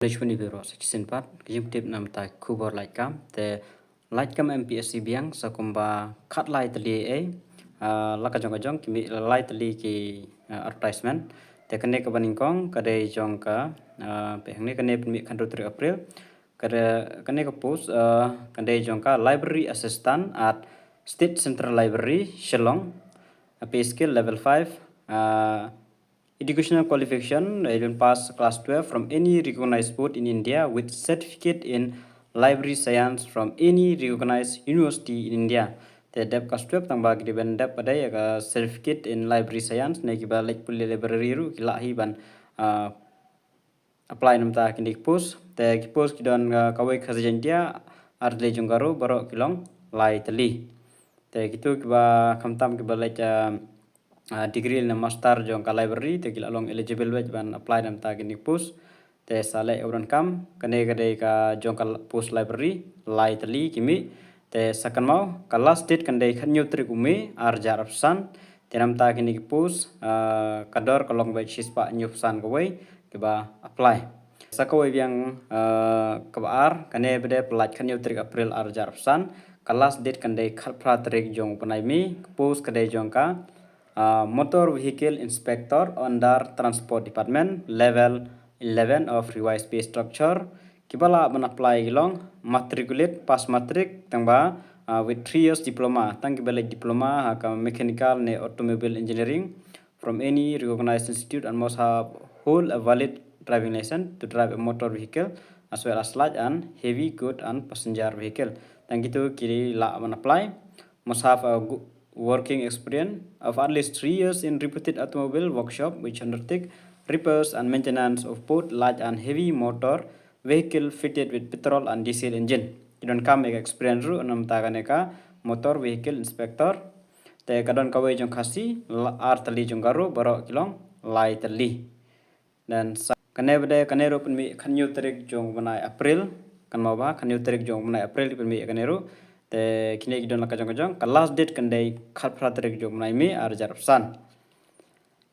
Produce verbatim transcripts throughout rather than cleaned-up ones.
Khublei shibun ïa phi baroh sa shisien pat, ka jingtip namar ka khubor lait kam, te lait kam M P S C biang, sa kumba khatlai tylli ei, ah, la ka jong ka jong, ki mih lai tylli ki, ah, advertisement. Te kane kaba nyngkong, ka dei jong ka, ah, peit hangne kane pynmih khathynriew tarik April. Ka dei, kane ka post, ah, ka dei jong ka Library Assistant at State Central Library, Shillong. Ah, pay scale level five, ah, educational qualification, eh, you pass class twelve from any recognized board in India with certificate in library science from any recognized university in India. Te dep class twelve tang ba ki dei ban dep pat ïa ka certificate in library science, ne kiba leit pule library ruh ki lah hi ban, ah, apply namar ta kine ki post. Te ki post ki don, ah, kawei Khasi Jaiñtia, ar tylli jong Garo, baroh ki long lai tylli. Te kito kiba khamtam kiba leit, ah, ah, degree ne master jong ka library, te ki lah long eligible beit ban apply namar ta kine ki post. Te sa leh u donkam, kane ka dei ka jong ka post library, lai tylli ki mih. Te sa kynmaw, ka last date kan dei khathynñiew tarik u May, ar hajar arphew san. Te namar ta kine ki post, ah, ka dor ka long beit shispah hynñiewphew san kawei kiba apply. Sa kawei biang, ah, kaba ar, kane ba dei pynlait khathynñiew tarik April ar hajar arphew san, ka last date kan dei khatphra tarik jong u bnai May, ka post ka dei jong ka, ah, Motor Vehicle Inspector under Transport Department, level eleven of revised pay structure. Kiba lah ban apply ki long matriculate, pass matric, tang ba, ah, with three years diploma, tang kiba leh diploma ha ka mechanical ne automobile engineering from any recognized institute and must have hold a valid driving license to drive a motor vehicle as well as light and heavy good and passenger vehicle. Tang kito ki lah ban apply. Must have a go-, working experience of at least three years in reputed automobile workshop which undertake repairs and maintenance of both light and heavy motor vehicle fitted with petrol and diesel engine. Ki donkam ïa ka experience ruh namar ta kane ka Motor Vehicle Inspector. Te ka don kawei jong Khasi, la-, ar tylli jong Garo, baroh ki long lai tylli. Then sa, kane ba dei, kane ruh pynmih khathynñiew tarik jong u bnai April, kynmaw ba khathynñiew tarik jong u bnai April ki pynmih kane ruh. Te kine ki don la ka jong ka jong, ka last date kan dei khatphra tarik jong u bnai May ar hajar arphew san.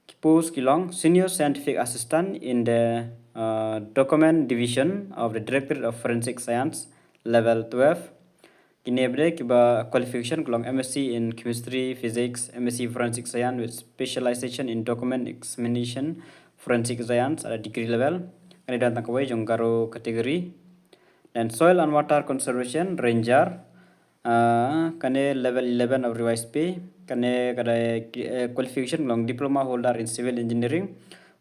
Ki post ki long Senior Scientific Assistant in the, uh, Document Division of the Directorate of Forensic Science, level twelve. Kine ba dei kiba qualification ki long M S c in Chemistry, Physics, M S c Forensic Science with specialization in Document Examination, Forensic Science at a degree level. Kane don tang kawei jong Garo category. Then Soil and Water Conservation Ranger, ah, kane level eleven of revised pay. Kane ka dei, eh, qualification long diploma holder in civil engineering.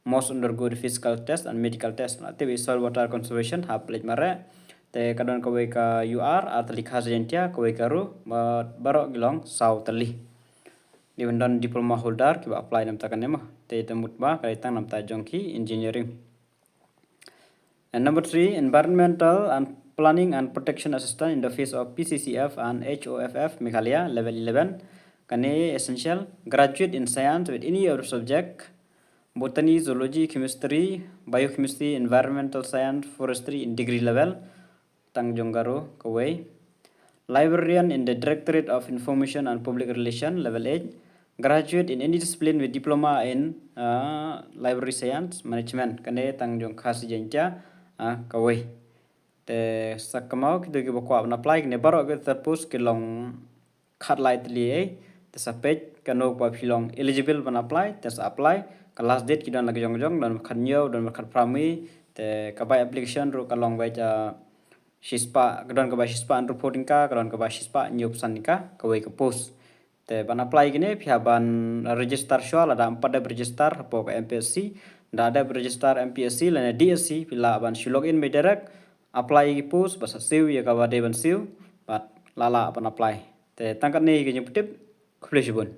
Must undergo the physical test and medical test. Te ba soil water conservation hap leit mareh. Te ka don kawei ka U R, ar tylli Khasi Jaiñtia, kawei ka Garo, ba-, baroh ki long saw tylli. Dei ban don diploma holder kiba apply namar ta kane mo. Te te mut ba ka dei tang namar ta jong ki engineering. And number three, Environmental and Planning and Protection Assistant in the Office of P C C F and H O F F Meghalaya, level eleven. Kane essential, graduate in science with any other subject, botany, zoology, chemistry, biochemistry, environmental science, forestry in degree level, tang jong Garo kawei. Librarian in the Directorate of Information and Public Relation, level eight. Graduate in any discipline with diploma in, uh, library science management. Kane tang jong Khasi Jaiñtia, uh, kawei. Te sa kynmaw kito kiba kwah ban apply, kine baroh kita post ki long khatlai tylli ei. Te sa peit kano ba phi long eligible ban apply, te sa apply. Ka last date ki don la ka jong jong, don khathynñiew, don khatphra May. Te ka bai application ruh ka long bai, ah, shispah, ka don kaba shispah hynriewphew tyngka, ka don kaba shispah hynñiewphew san tyngka, kawei ka post. Te ban apply kine phi hap ban register shuwa, lada ym pat dep register hapoh ka M P S C, da dep register M P S C lane D S C, phi lah ban shu log in beit direct, apply ïa ki post, ba sa siew ïa kaba dei ban siew, bad la lah ban apply. Te tang katne ka jingpyntip, khublei shibun.